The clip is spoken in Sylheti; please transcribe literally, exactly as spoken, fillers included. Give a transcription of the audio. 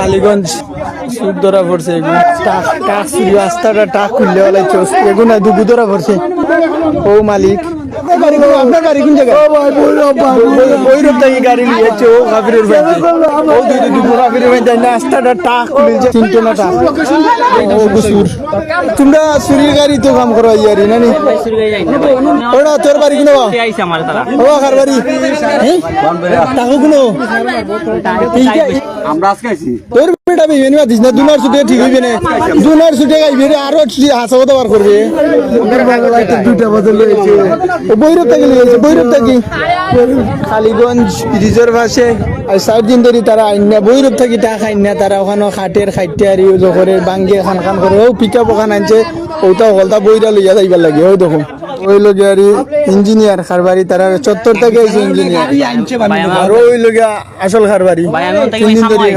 কালীগঞ্জ চুর ধরা পড়ছে এগু। ট্রাক, ট্রাক চুরি, আস্তাটা ট্রাক খুললে ওলাই চোস। এগু না দুগু ধরা পড়ছে। ও মালিক। আপনার বাড়ি কোন, আপনার বাড়ি কোন জায়গা? ভৈরব থাকি গাড়ি লিয়েছে, ও কাফিরের বাড়িতে। ও দুই দুই দুগু কাফিরের বাড়িতে, না, আস্তাটা ট্রাক খুলছে, তিনটে না ট্রাক। ও গুসুর। তোমরা চুরির গাড়ি তো কাম করো ইয়ারি, না নি? ওরা তোর বাড়ি কোন? ও কার বাড়ি? হ্যাঁ? তাকো কোন? আমরা আজকে আইছি। তোর বেটা বেইমানি মাতিস না, দুনার ছুটে ঠিক হইবে না। দুনার ছুটে গাইবে রে, আরো হাসা কথা বার করবে। দুইটা বাজে লইছে। ও ভৈরব থাকি লইছে, ভৈরব থাকি। কালীগঞ্জ ব্রিজের পাশে। আর চার দিন ধরি তারা আইন না, ভৈরব থাকি টাকা আইন না, তারা ওখানে খাটের খাইটে আর ইউজ করে, বাঙ্গে খান খান করে। ও পিক আপ ওখানে আনছে, ওটা হলতা বইরা লইয়া যাইবার লাগে। ওই দেখো, ওই লগে আর ইঞ্জিনিয়ার কারবারি, তারা চত্বর থেকে আইছে ইঞ্জিনিয়ার। আর ওই লগে আসল কারবারি। তিন দিন ধরি